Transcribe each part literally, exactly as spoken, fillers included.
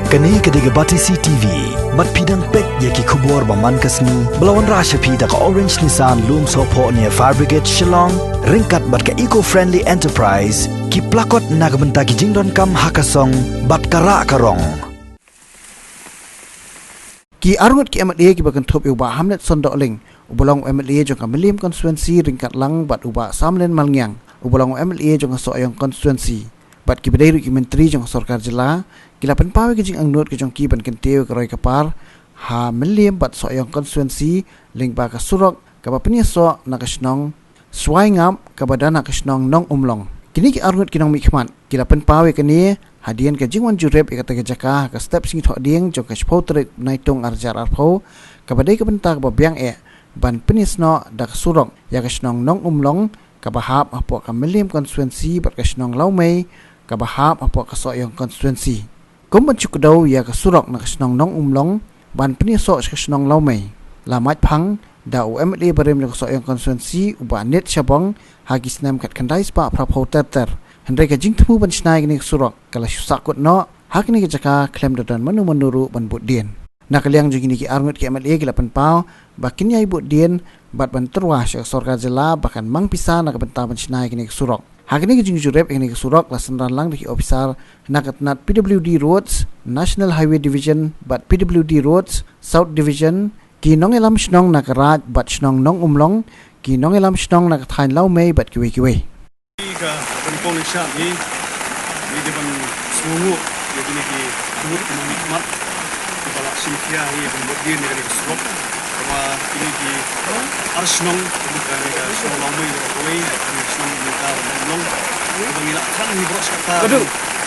Kane ka dei ka Batesi T V. Bad phi dang peit ïa ki khubor ba man ka sngi ba la wanrah sha phi da ka Orange Nissan Lumsohphoh near Fire Brigade Shillong, ryngkat bad ka Eco Friendly Enterprise, ki plakot na ka bynta ki jingdonkam ha ka song bad ka rah ka rong. Ki arngut ki M L A kiba kynthup ïa u Bah Hamletson Dohling, uba long u M L A jong ka Mylliem constituency, ryngkat lang bad u Bah Samlen Malngiang, uba long u M L A jong ka Sohiong constituency, bad kiba dei ruh ki myntri jong ka sorkar jylla, ki la pynpaw ïa ka jingangnud ka jong ki ban kyntiew ïa ka roi ka par ha Mylliem bad Sohiong constituency lyngba ka surok kaba pynïasoh na ka shnong Swaingap kaba don ha ka shnong Nongumlong. Kine ki arngut ki nongmihkhmat ki la pynpaw ïa kane hadien ka jingwan jurip ïa kata ka jaka ha ka step sngi Thohdieng jong ka shiphew tarik Naitung arhajar arphew, kaba dei ka bynta kaba biang eh ban pynïasnoh da ka surok ïa ka shnong Nongumlong kaba hap hapoh ka Mylliem constituency bad ka shnong Lawmei kaba hap hapoh ka Sohiong constituency. Kum ban shu kdew ïa ka surok na ka shnong Nongumlong ban pynïasoh sha ka shnong Lawmei, la mait phang da u M L A barim jong ka Sohiong constituency u Bah Nit Shabong ha ki snem khatkhyndai spah phraphew ter ter. Hynrei ka jingthmu ban shna ïa kane ka surok ka la shu sahkut noh ha kane ka jaka khlem da don mano mano ruh ban bud dien. Na ka liang jong kine ki arngut ki M L A ki la pynpaw ba kin ïai bud dien bad ban tyrwa sha ka sorkar jylla ba kan mang pisa na ka bynta ban shna ïa kane ka surok. Ha kane ka jingjurip ïa kane ka surok la synran lang da ki ophisar na ka tnat P W D Roads, National Highway Division bad P W D Roads, South Division, ki nongïalam shnong na ka Raid bad shnong Nongumlong, ki nongïalam shnong na ka thaiñ Lawmei bad kiwei kiwei. Ka ban kong ne sha ni, ni dei ban sngewnguh ïa kine ki arngut ki nongmihkhmat kiba la shim khia hi ban bud dien ïa kane ka surok. Kaba kine ki ar shnong, kane ka shnong Lawmei kaba kawei, kane ka shnong Nongumlong, kaba ngi la khang hi baroh shi katta ban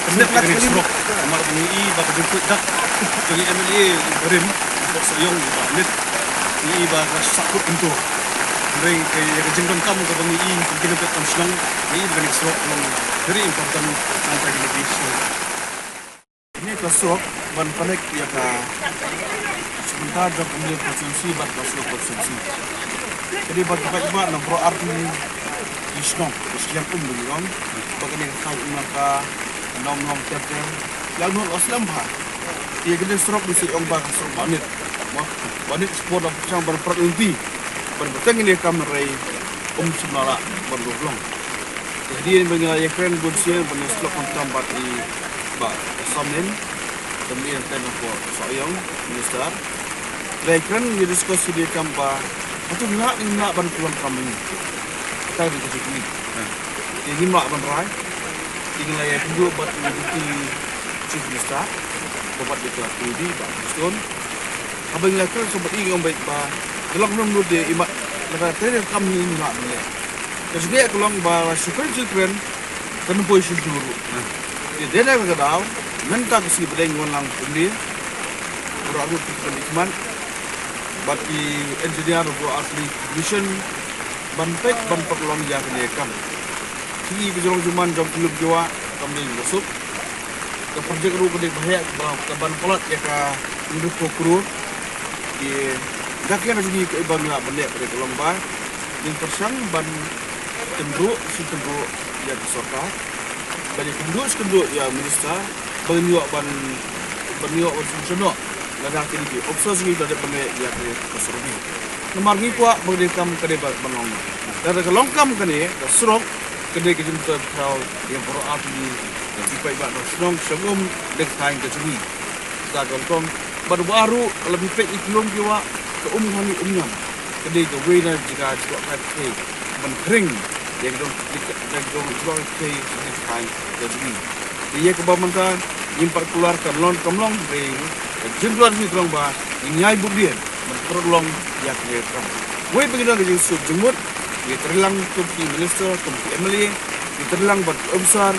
pyndep ïa kane ka surok. Namar ba ngi i ba ka jingkhuid dak jong i M L A barim, Bah Sohiong, Bah Nit, ngi i ba ka sahkut kumto. Hynrei ka, ïa ka jingdonkam kaba ngi i, ki nongpeit kam shnong, ngi i ba kane ka surok long very important na ka bynta kine ki shnong. Kane ka surok ban connect ïa ka sha bynta jong ka Mylliem constituency bad ka Sohiong constituency. Ka dei ban pynpaw ba na baroh artylli ki shnong, ka shnong um dei long, ba kane ka thaiñ Umnangka, Nongumlong ter ter, ïa u nong u slem bha. Ïa kane ka surok dei shu ong ba ka surok Bah Nit. Mo, Bah Nit sport da pyrshang ban pyrkhat lynti ban bteng ïa kane ka kam, hynrei um shym la lah ban long. Te hadien ba ngi la ïakren bun sien ban ïasyllok khamtam bad i Bah Samlin, Samlin Tendang ko Sohiong, Minister. La ïakren, ngi discuss ïa kane ka kam ba hato ngi lah, ngim lah ban pynlong kam ngi. Kata ka jingkylli. Te ngim lah ban rai. Te ngi la ïakynduh bad i Deputy Chief Minister, bad ïa ka P D, Bah Prestone. Haba ngi la kren sa bad i, ngi ong beit ba, da long kumno kumno te i mat, lada ka dei ka kam ngi, ngi lah ban leh. Ka jingeh ka long ba la shu kren, shu kren, kan poi shu shu ruh. Te dei na kata ka daw, mynta ka sngi ba dei ngi wan lang kumne, baroh arngut ki kren ki khmat, bad ki engineer baroh artylli ki commission, ban peit ban pynlong ïa kane ka kam. Ki, ka jrong jingman jong ki lum ki wah kam dei ba suk. Ka project ruh ka dei ba heh, ba ka ban palat ïa ka hynriewphew klur. Ki, da ka jong ngi ka, ba ngi lah ban leh ka dei ka long ba ngin pyrshang ban kynduh, shu kynduh ïa ka sorkar. Ban ïa kynduh, shu kynduh ïa u minister, ba ngin ïoh ban, ban ïoh ban shu shu noh. Lada kine ki ophisar jong ngi da dep ban leh ïa ka, ka surok. Namar ngi kwah ba kane ka kam ka dei ba, ban long. Lada ka long kam kane ka surok, ka dei ka jingmyntoi khraw ïa baroh artylli ki paidbah na shnong Shangum, da ka thaiñ ka jong ngi. Kata ka long kong, bad uba ruh, lada phi peit ïa ki lum ki wah, ka um hangne um ñiam. Ka dei kawei na jaka jngohkai pyrthei ban khring ïa ka jong, ïa ka jong jngohkai pyrthei jong ka thaiñ ka jong ngi. Te ïa kaba mynta ngim pat kular kan long kam long, hynrei ka jingkular jong ngi ka long ba ngin ïai bud dien ban pynlong ïa kane ka kam. Wei pat ngi don ka jingsuk jingmut, ngi treilang kum ki minister, kum ki M L A, ngi treilang bad ki ophisar,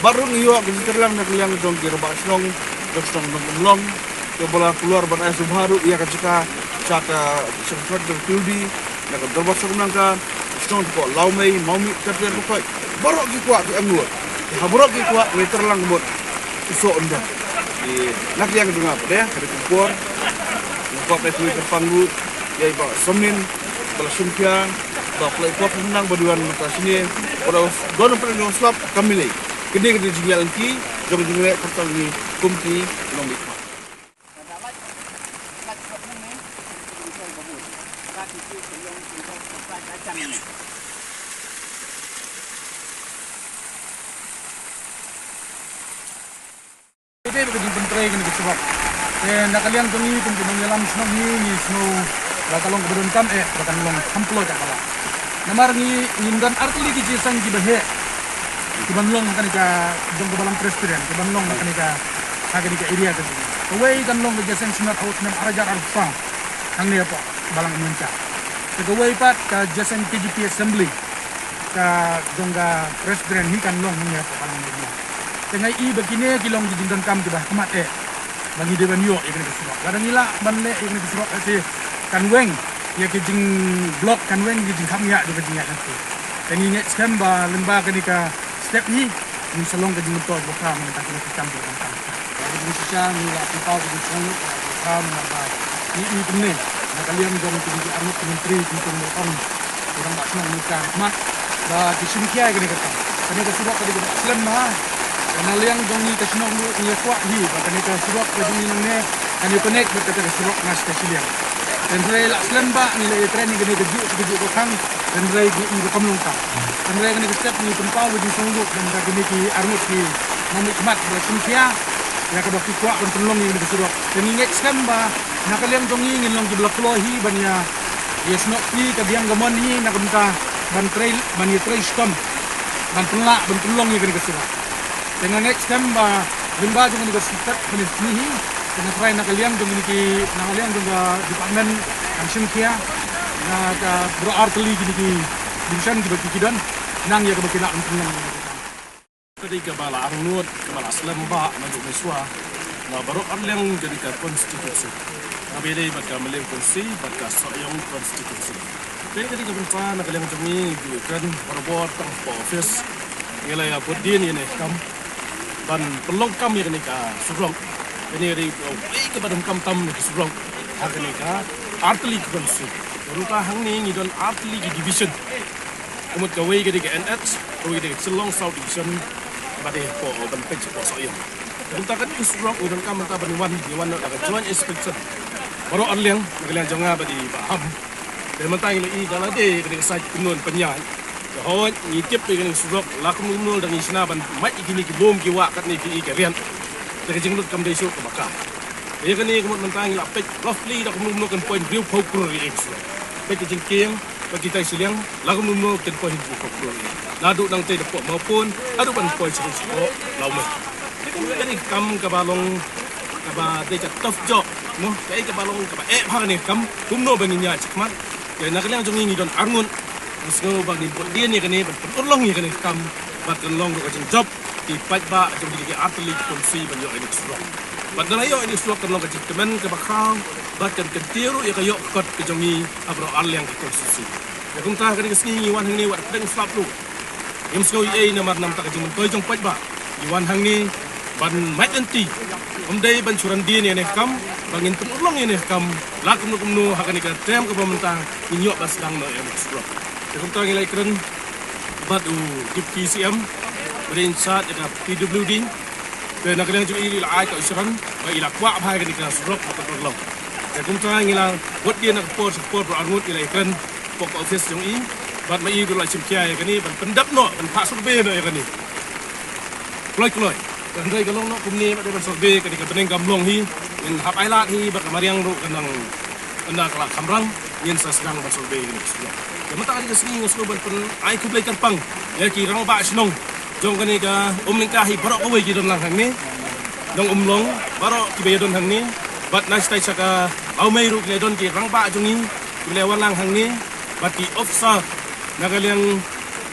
bad ruh ngi ïoh ka jingtreilang na ka liang jong ki rangbah shnong jong shnong Nongumlong, kiba la kular ban ai sngewbha ruh ïa ka jaka sha ka, sha ka P W D, na ka dorbar shnong Umnangka, shnong hapoh Lawmei, Mawmih, Khatlen, Bukoit. Baroh ki kwah ki angnud. Te ha baroh ki kwah ngi treilang mut u soh ynda. Te na ka liang jong nga pat de, ka dei kum por, nga kwah ban ai kyrpang ruh ïa i Bah Samlin, ba la shim khia, ba pynlait por pynbna ba dei ban mynta shane, ba la don pynlait jong slap kam milei. Ka dei, ka dei jingïaid lynti jong jingleh kyrpang ngi kum ki nongmihkhmat. Te ba ka jingpyntrei kane ka surok, te na ka liang jong ngi kum ki nongïalam shnong hi ngi sngew ba ka long kaba donkam eh ba kan long kham ploh ka ba la. Namar ngi ngim don artylli ki jingïaseng kiba heh kiban long ha kane ka jong ka Balang Presbyterian, kiban long ha kane ka, ha kane ka area ka jong ngi. Kawei kan long ka jingïaseng synod ha u snem ar hajar arphew saw hangne hapoh Balang Mawlyngkar. Te kawei pat ka jingïaseng K J P Assembly ka jong ka Presbyterian hi kan long hangne hapoh Balang Mawlyngkar. Te nga i ba kine ki long ki jingdonkam kiba ha khmat eh ba ngi dei ban ïoh ïa kane ka surok. Lada ngi lah ban leh ïa kane ka surok, lehse kan weng ïa ki jingblock, kan weng ïa ki jingkham ïa jong ka jingïaid lynti. Te ngi ngeit skhem ba lyngba kane ka step hi ngin sa long ka jingmyntoi ba kham na ka jingïaid lynti. Ba ka jingshisha ngi la pynpaw ka jingsngewnguh ba kham namar ba ngi i kumne na ka liang jong ki, ki arngut ki myntri ki, ki ong ki rangbah shnong ngi ka khmat ba ki shim khia ïa kane ka kam. Kane ka surok ka dei kaba slem bha. Na liang jong ngi ka shnong ruh ngi ïa kwah hi ba kane ka surok ka jong ngi nangne kan ïa connect bad kata ka surok na sha shiliang. Hynrei la slem bha ngi la ïa trei ïa kane kajuh kajuh ka khang. Hynrei ngi i ba kam long kam. Hynrei kane ka step ngi pynpaw ba jingsngewnguh ba kine ki arngut ki nongmihkhmat ba la shim khia ïa kaba ki kwah ban pynlong ïa kane ka surok. Te ngi ngeit skhem ba na ka liang jong ngi ngin long kiba la kloi hi ban ïa, ïa snoh ïa ka biang ka mon hi na ka bynta ban trei, ban ïa trei shitom ban pynlah ban pynlong ïa kane ka surok. Te nga ngeit skhem ba lyngba jong kane ka step kane ka sngi hi, te nga tharai na ka liang jong kine ki, na ka liang jong ka department kan shim khia na ka baroh artylli kine ki division kiba ki, ki don, nang ïa kaba ki lah ban pynlong. Ka dei kaba la arngut, kaba la slem bha naduh mynshwa na baroh arliang kane ka constituency. Kaba ïadei bad ka Mylliem constituency bad ka Sohiong constituency. Te ka dei ka bynta na ka liang jong ngi, ngi kren barabor tang hapoh office. Ngi la ïa bud dien ïa kane ka kam ban pynlong kam ïa kane ka surok. Kane ka dei kawei kaba donkam tam na ki surok ha kane ka artylli ki constituency. Ruta hangne ngi don artylli ki division. Ka mut kawei ka dei ka N H, kawei ka dei ka Shillong South Division, bad dei hapoh, ban peit hapoh Sohiong. Te mynta kane ka surok ngi donkam mynta ban wan, ngi wan noh da ka joint inspection baroh arliang, na ka liang jong nga bad i Bah Ham. Te mynta ngi la i da lade kane ka site kumno ban pynïaid. Te hooid ngi tip ïa kane ka surok la kumno kumno da ngi shna ban mait ïa kine ki lum ki wah katne ki, ki riat. Te ka jinglut kam dei shuh kaba ka. Ïa kane ka mut mynta ngi la peit roughly da kumno kumno kan poi hynriewphew klur ïa ka surok. Peit ka jingkieng bad kita ki shiliang, la kumno kumno kan poi hynriewphew klur ïa. Naduh nangtei da hapoh Mawpun haduh ban poi sha hapoh Lawmei. Te kane ka dei ka kam kaba long kaba dei ka tough job, mo, kaei kaba long kaba eh bha kane ka kam, kumno ba ngin ïaid shakhmat. Te na ka liang jong ngi ngi don arngut, ngi sngew ba ngin bud dien ïa kane ban pynurlong ïa kane ka kam bad kan long ruh ka jingjop ki paidbah jong kine ki artylli ki constituency ban ïoh ïa kane ka surok. Bad lada ïoh ïa kane ka surok kan long ka jingkmen kaba khraw bad kan kyntiew ruh ïa ka ïoh ka kot ka jong ngi ha baroh arliang ki constituency. Te kumta kane ka sngi ngi wan hangne wat pdeng slap ruh. Ngim sngew ei ei namar namar ka jingmyntoi jong paidbah. Ngi wan hangne ban mait lynti. Ym dei ban shu ran dien ïa kane ka kam, ba ngin pynurlong ïa kane ka kam la kumno kumno ha kane ka term kaba mynta ngin ïoh ban sdang noh ïa kane ka surok. Te kumta ngi la ïakren bad u Deputy C M ba dei in charge ïa ka P W D. Te na ka liang jong i la ai ka assurance ba i la kwah bha ïa kane ka surok ba kan urlong. Te kumta ngi la bud dien na ka por sha ka por baroh arngut ngi la ïakren hapoh ka office jong i bad ma i ruh la shim khia ïa kane ban pyndep noh ban phah survey noh ïa kane. Kloi kloi. Hynrei ka long noh kumne ba dei ban survey ka dei ka bneng kam long hi. Ngin hap ailad hi ba ka mariang ruh ka nang ynda ka la khamrang ngin sa sdang ban survey kane ka surok. Te mynta ka dei ka sngi nga sngewbha ban pyn ai khublei kyrpang ïa ki rangbah shnong jong kane ka Umlyngka hi baroh kawei ki don lang hangne. Nong Umlong baroh kiba ïa don hangne bad na shatai sha ka Lawmei ruh ki la don ki rangbah jong ngi kiba la wan lang hangne bad ki officer na ka liang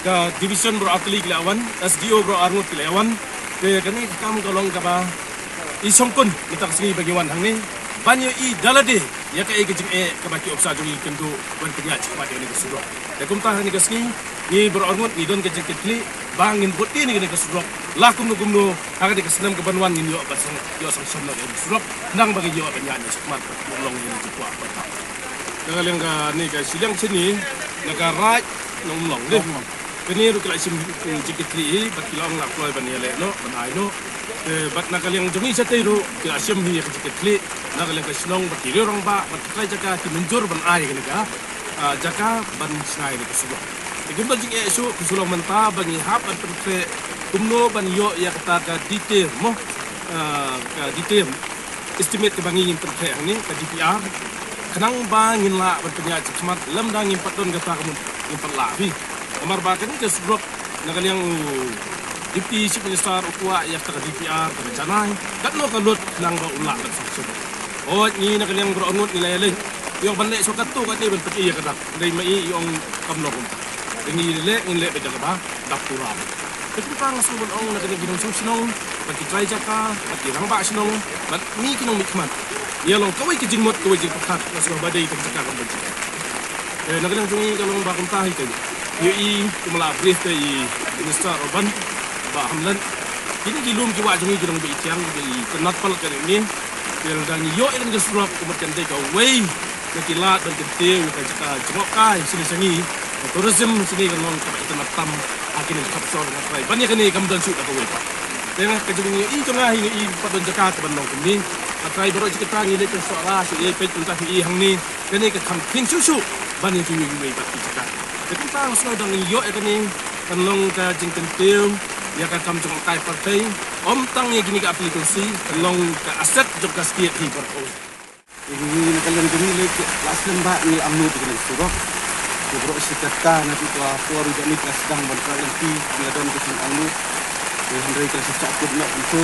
ka division baroh artylli ki la wan, S D O baroh arngut ki la wan. Te kane ka kam ka long kaba i shongkun mynta ka sngi ba ngi wan hangne ban ïohi da lade ïa kaei ka jingeh kaba ki officer jong ngi kynduh ban pynïaid shakhmat ïa kane ka surok. Te kumta ha kane ka sngi ngi baroh arngut ngi don ka jingkitkhlieh ba ngin bud dien ïa kane ka surok la kumno kumno ha kane ka snem kaban wan ngin ïoh ban sang, ïoh sanction noh ïa kane ka surok khnang ba ngin ïoh ban ïaid noh shakhmat ban pynurlong ïa kane ka jingkwah ba ka. Na ka liang kane ka shiliang shane na ka Raid Nong Umlong. Kane ruh ki la shim jingkitkhlieh hi bad ki la ong la kloi ban ïaleh noh ban ai noh. Te bad na ka liang jong ngi shatei ruh ki la shim hi ïa ka jingkitkhlieh na ka liang ka shnong bad ki riew rangbah bad ki trai jaka ki mynjur ban ai kane ka ah, jaka ban shna ïa ka surok. Te kim don jingeh shuh, ka surok mynta ba ngi hap ban pynkhreh kumno ban ïoh ïa kata ka detail mo, ah, ka detail estimate kaba ngi ngin pynkhreh hangne, ka D P R. Khnang ba ngin lah ban pynïaid shakhmat lymda ngim pat don kata ka mut ngim pat lah phi. Namar ba kane ka surok na ka liang u Deputy Chief Minister u kwah ïa kata ka D P R kaba janai katno ka lut khnang ba un lah ban sanction. Hooid, ngi na ka liang baroh ngut ngi la ïa leit. Ïoh ban leh shuwa katto katne ban pyni ïa ka dak. Hynrei ma i i ong kam long kumta. Te ngi leh, ngin leh beit da kaba dap pura. Te kumta nga sngew ban ong na kane ki nongshong shnong bad ki trai jaka bad ki rangbah shnong bad ngi ki nongmihkhmat, ïa long kawei ka jingmut, kawei jingpyrkhat, nga sngew ba dei ka jaka kam don jingeh. Eh, na ka liang jong ngi ka long ba kumta hi ka ïohi kum la brief te i Minister Urban Bah Hamlet. Kine ki lum ki wah jong ngi ki long ba i thiang, ba i tynnat palat kane. Te lada ngi ïoh ïa kane ka surok, ka mut kan dei kawei na ki lad ban kyntiew ïa ka jaka jngohkai shane sha ngi, ka tourism shane kan long kaba itynnat tam ha kine ki thap shor, nga trai ban ïa kane kam don shuh da kawei pat. Te nga ka jong ngi ïohi jong nga hi, ngi i pat don jaka kaban long kumne. Nga trai baroh jingkata ngi leit kan Sohra shu ïa peit kumta hi i hangne. Kane ka kham khring shuh shuh ban ïa kiwei kiwei pat ki jaka. Te kumta nga sngew dang ïoh ïa kane kan long ka jingkyntiew ïa ka kam jong ka pyrthei. Ym tang ïa kine ka application, kan long ka asset jong ka state hi baroh. Ngi na ka liang jong ngi leit la slem ba ngi la angnud ïa kane ka surok. Ki baroh shi katta na ki kwa por ïa ngi ka sdang ban ka lynti ngi la don ka jingangnud. Ngi hynrei ka la shisha kut na kumto.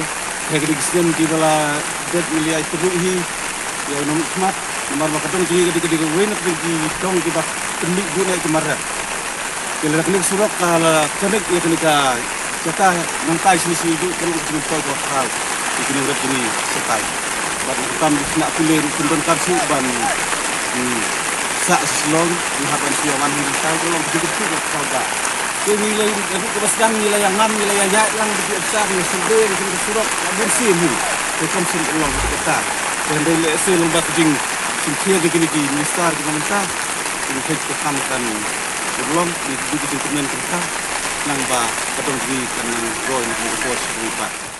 Te kine ki snem kiba la dep ngi la ïai tyrbuh hi ïa u nongmihkhmat. Namar ba ka dong jong ngi ka dei, ka dei kawei na ki dong kiba pynmih buh na ki mar rep. Te lada kane ka surok ka la connect ïa kane ka jaka nangtai shane sha Ïewduh, ka long ka jingmyntoi kaba khraw ïa ki nongrep jong ngi shatai. Bad nga kyrpad ïa ki khynnah pule ruh kim donkar shuh ban, hmm, sah sha Shillong, ngi hap ban shu ïa wan hi nangtai, ka long ka jingkyrkhu kaba khraw ba. Te ngi la, naduh kaba sdang ngi la ïa ngam, ngi la ïa ïaid lang da ki officer, ngi survey ïa kane ka surok la bun sien hi. Te kam shym long kata. Te hynrei lehse long ba ka jingshimkhia jong kine ki minister kiba mynta, jingkheiñ ka kam kan urlong, ngi ki jingkmen kumta, khnang ba ka dong jong ngi kan nang roi na ka bor sha ka bor.